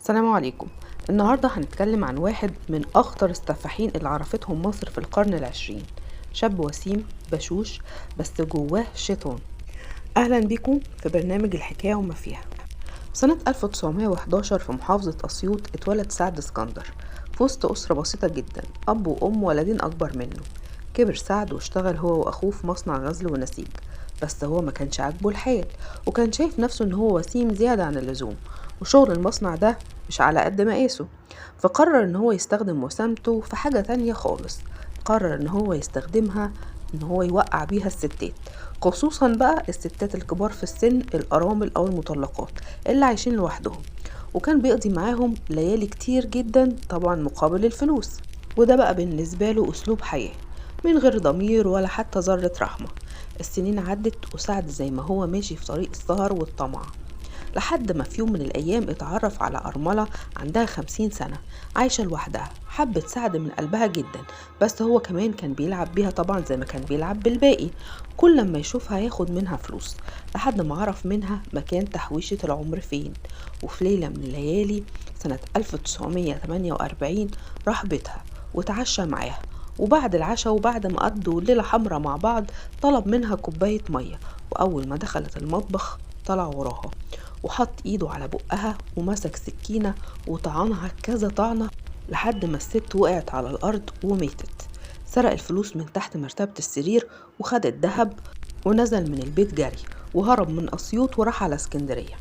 السلام عليكم. النهاردة هنتكلم عن واحد من أخطر السفاحين اللي عرفتهم مصر في القرن العشرين، شاب وسيم بشوش بس جواه شيطان. أهلا بكم في برنامج الحكاية وما فيها. سنة 1911 في محافظة أسيوط اتولد سعد اسكندر في وسط أسرة بسيطة جدا، أب وأم ولدين أكبر منه. كبر سعد واشتغل هو وأخوه في مصنع غزل ونسيج، بس هو ما كانش عاجبه الحال وكان شايف نفسه إن هو وسيم زيادة عن اللزوم، وشغل المصنع ده مش على قد مقاسه، فقرر إن هو يستخدم وسامته في حاجة تانية خالص. قرر إن هو يستخدمها إن هو يوقع بيها الستات، خصوصا بقى الستات الكبار في السن، الأرامل أو المطلقات اللي عايشين لوحدهم، وكان بيقضي معاهم ليالي كتير جدا طبعا مقابل الفلوس. وده بقى بالنسبة له أسلوب حياة من غير ضمير ولا حتى ذرة رحمة. السنين عدت وسعد زي ما هو ماشي في طريق السهر والطمع، لحد ما في يوم من الأيام اتعرف على أرملة عندها 50 سنة عايشة لوحدها. حبت سعد من قلبها جدا، بس هو كمان كان بيلعب بيها طبعا زي ما كان بيلعب بالباقي، كل لما يشوفها ياخد منها فلوس، لحد ما عرف منها مكان تحويشة العمر فين. وفي ليلة من الليالي سنة 1948 راح بيتها وتعشى معاها، وبعد العشاء وبعد ما قضوا ليلة حمرة مع بعض طلب منها كوباية مية، وأول ما دخلت المطبخ طلع وراها وحط ايده على بقها ومسك سكينة وطعنها كذا طعنة لحد ما الست وقعت على الأرض وماتت. سرق الفلوس من تحت مرتبة السرير وخد الذهب ونزل من البيت جري وهرب من أسيوط وراح على اسكندرية.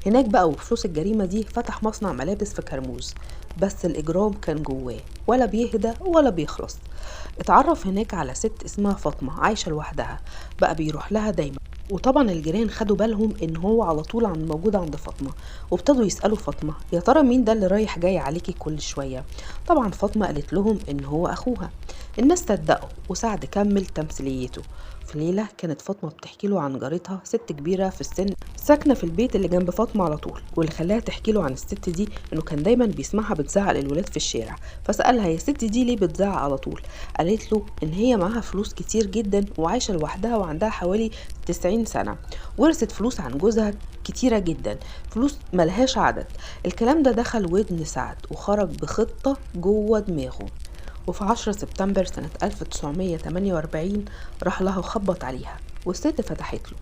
هناك بقى وفلوس الجريمة دي فتح مصنع ملابس في كرموز، بس الإجرام كان جواه ولا بيهدى ولا بيخلص. اتعرف هناك على ست اسمها فاطمة عايشة لوحدها، بقى بيروح لها دايما، وطبعا الجيران خدوا بالهم ان هو على طول عن موجود عند فاطمة، وابتدوا يسألوا فاطمة يا ترى مين ده اللي رايح جاي عليكي كل شوية. طبعا فاطمة قالت لهم ان هو اخوها. الناس صدقوا وسعد كمل تمثيليته. في ليلة كانت فاطمة بتحكي له عن جارتها ست كبيرة في السن ساكنة في البيت اللي جنب فاطمة على طول، واللي خلاها تحكي له عن الست دي انه كان دايما بيسمعها بتزعق للولاد في الشارع. فسألها يا ست دي ليه بتزعق على طول؟ قالت له ان هي معاها فلوس كتير جدا وعايشة لوحدها وعندها حوالي 90 سنة، ورثت فلوس عن جوزها كتيرة جدا، فلوس ملهاش عدد. الكلام ده دخل ودن سعد وخرج بخطة جوه دماغه. وفي 10 سبتمبر سنة 1948 راح لها وخبط عليها، والست فتحت له.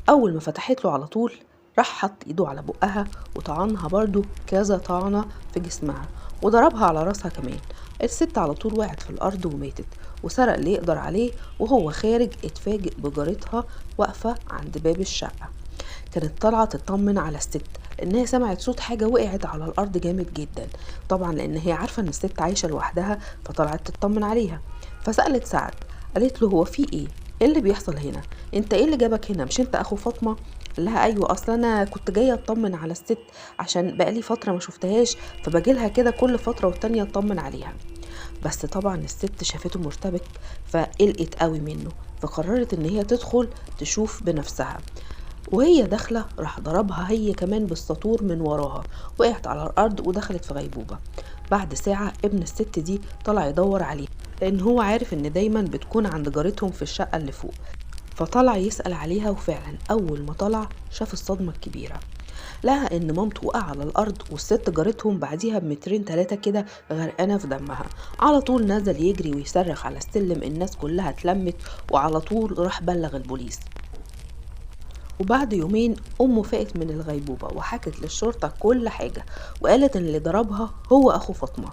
أول ما فتحت له على طول راح حط إيده على بقها وطعنها برضو كذا طعنة في جسمها وضربها على راسها كمان. الست على طول وقعت في الأرض وماتت، وسرق اللي يقدر عليه. وهو خارج اتفاجئ بجارتها واقفة عند باب الشقة، كانت طالعة تطمن على الست لأنها سمعت صوت حاجة وقعت على الأرض جامد جدا، طبعا لأن هي عارفة إن الست عايشة لوحدها فطلعت تطمن عليها. فسألت سعد قالت له هو في إيه؟ إيه اللي بيحصل هنا؟ أنت إيه اللي جابك هنا؟ مش أنت أخو فاطمة؟ قال لها أيوة، أصلا أنا كنت جاية أطمن على الست عشان بقالي فترة ما شفتهاش، فبجيلها كده كل فترة والتانية أطمن عليها. بس طبعا الست شافته مرتبك فقلقت قوي منه، فقررت إن هي تدخل تشوف بنفسها. وهي داخلة راح ضربها هي كمان بالسطور من وراها، وقعت على الأرض ودخلت في غيبوبة. بعد ساعة ابن الست دي طلع يدور عليها لأن هو عارف إن دايما بتكون عند جارتهم في الشقة اللي فوق، فطلع يسأل عليها. وفعلا أول ما طلع شاف الصدمة الكبيرة، لقى إن مامته وقع على الأرض والست جارتهم بعديها بمترين 3 كده غرقانة في دمها. على طول نزل يجري ويصرخ على السلم، الناس كلها اتلمت، وعلى طول راح بلغ البوليس. وبعد يومين أمه فاقت من الغيبوبة وحكت للشرطة كل حاجة، وقالت إن اللي ضربها هو أخو فاطمة.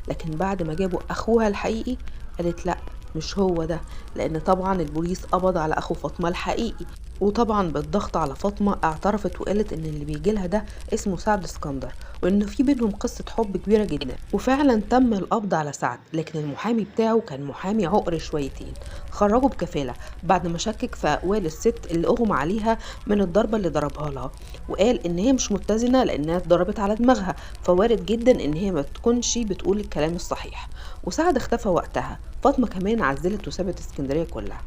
لكن بعد ما جابوا أخوها الحقيقي قالت لأ مش هو ده، لأن طبعا البوليس قبض على أخو فاطمة الحقيقي. وطبعا بالضغط على فاطمة اعترفت وقالت إن اللي بيجيلها ده اسمه سعد اسكندر، وإن في بينهم قصة حب كبيرة جدا. وفعلا تم القبض على سعد، لكن المحامي بتاعه كان محامي عقر شويتين، خرجه بكفالة بعد ما شكك في أقوال الست اللي أغمى عليها من الضربة اللي ضربها لها، وقال إن هي مش متزنة لأنها اتضربت على دماغها، فوارد جدا إن هي ما تكونش بتقول الكلام الصحيح. وسعد اختفى وقتها. فاطمة كمان عزلت وسابت اسكندرية كلها.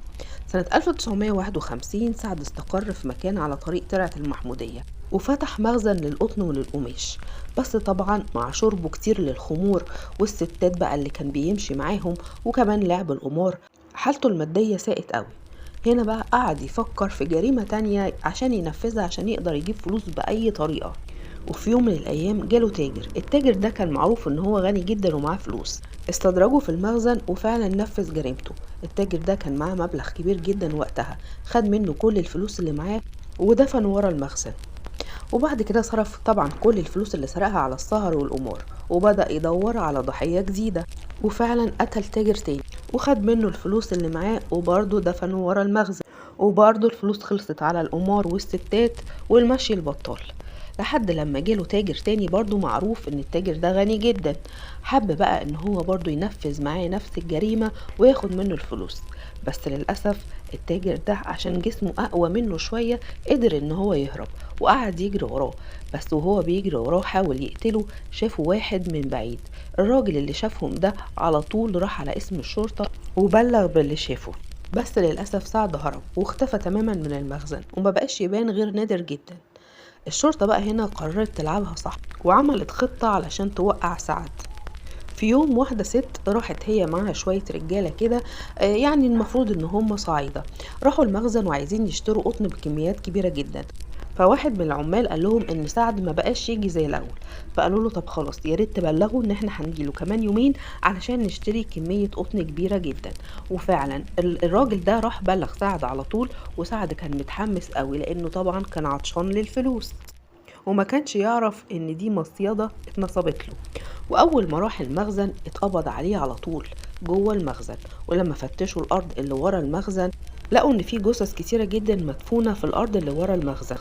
سنة 1951 سعد استقر في مكان على طريق ترعة المحمودية وفتح مخزن للقطن وللقماش، بس طبعا مع شربه كتير للخمور والستات بقى اللي كان بيمشي معاهم وكمان لعب القمار، حالته المادية ساءت قوي. هنا بقى قعد يفكر في جريمة تانية عشان ينفذها عشان يقدر يجيب فلوس بأي طريقة. وفي يوم من الأيام جاله تاجر. التاجر ده كان معروف إن هو غني جدا ومعاه فلوس. استدرجه في المخزن وفعلا نفذ جريمته. التاجر ده كان معاه مبلغ كبير جدا وقتها، خد منه كل الفلوس اللي معاه ودفن ورا المخزن. وبعد كده صرف طبعا كل الفلوس اللي سرقها على السهر والقمار، وبدأ يدور على ضحية جديدة، وفعلا قتل تاجر تاني وخد منه الفلوس اللي معاه وبرضه دفنه ورا المخزن، وبرضه الفلوس خلصت على القمار والستات والمشي البطال. لحد لما جاله تاجر تاني برضه معروف ان التاجر ده غني جدا، حب بقى ان هو برضه ينفذ معاه نفس الجريمة وياخد منه الفلوس. بس للأسف التاجر ده عشان جسمه أقوى منه شوية قدر ان هو يهرب وقعد يجري وراه. بس وهو بيجري وراه حاول يقتله، شافه واحد من بعيد. الراجل اللي شافهم ده على طول راح على اسم الشرطة وبلغ باللي شافه. بس للأسف سعد هرب واختفى تماما من المخزن وما بقاش يبان غير نادر جدا. الشرطة بقى هنا قررت تلعبها صح وعملت خطة علشان توقع سعد. في يوم واحدة ست راحت هي معاها شوية رجالة كده، يعني المفروض ان هم صعايدة، راحوا المخزن وعايزين يشتروا قطن بكميات كبيرة جدا. فواحد من العمال قال لهم ان سعد ما بقاش يجي زي الاول، فقالوا له طب خلاص يا ريت تبلغوا ان احنا هنجيله كمان يومين علشان نشتري كمية قطن كبيرة جدا. وفعلا الراجل ده راح بلغ سعد على طول، وسعد كان متحمس قوي لانه طبعا كان عطشان للفلوس وما كانش يعرف ان دي مصيدة اتنصبت له. واول ما راح المخزن اتقبض عليه على طول جوه المخزن، ولما فتشوا الارض اللي ورا المخزن لقوا ان في جثث كتيرة جدا مدفونة في الارض اللي ورا المخزن.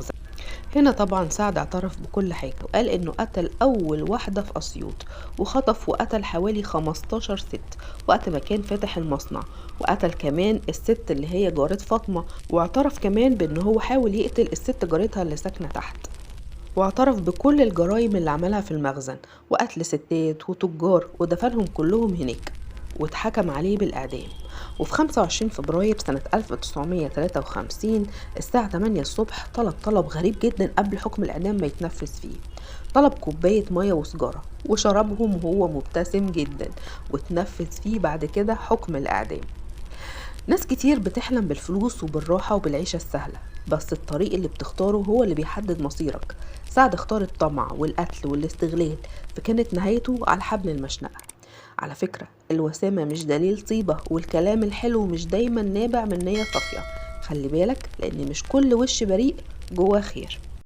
هنا طبعا سعد اعترف بكل حاجة وقال انه قتل اول واحدة في اسيوط، وخطف وقتل حوالي 15 ست وقت ما كان فاتح المصنع، وقتل كمان الست اللي هي جارة فاطمة، واعترف كمان بان هو حاول يقتل الست جارتها اللي ساكنة تحت، واعترف بكل الجرائم اللي عملها في المخزن وقتل ستات وتجار ودفنهم كلهم هناك، واتحكم عليه بالإعدام. وفي 25 فبراير سنة 1953 الساعة 8 الصبح طلب طلب غريب جدا قبل حكم الإعدام ما يتنفذ فيه. طلب كوباية مية وسجارة وشربهم وهو مبتسم جدا، وتنفذ فيه بعد كده حكم الإعدام. ناس كتير بتحلم بالفلوس وبالراحة وبالعيشة السهلة، بس الطريق اللي بتختاره هو اللي بيحدد مصيرك. سعد اختار الطمع والقتل والاستغلال، فكانت نهايته على حبل المشنقة. على فكرة الوسامة مش دليل طيبة، والكلام الحلو مش دايما نابع من نية صافية. خلي بالك لأن مش كل وش بريء جواه خير.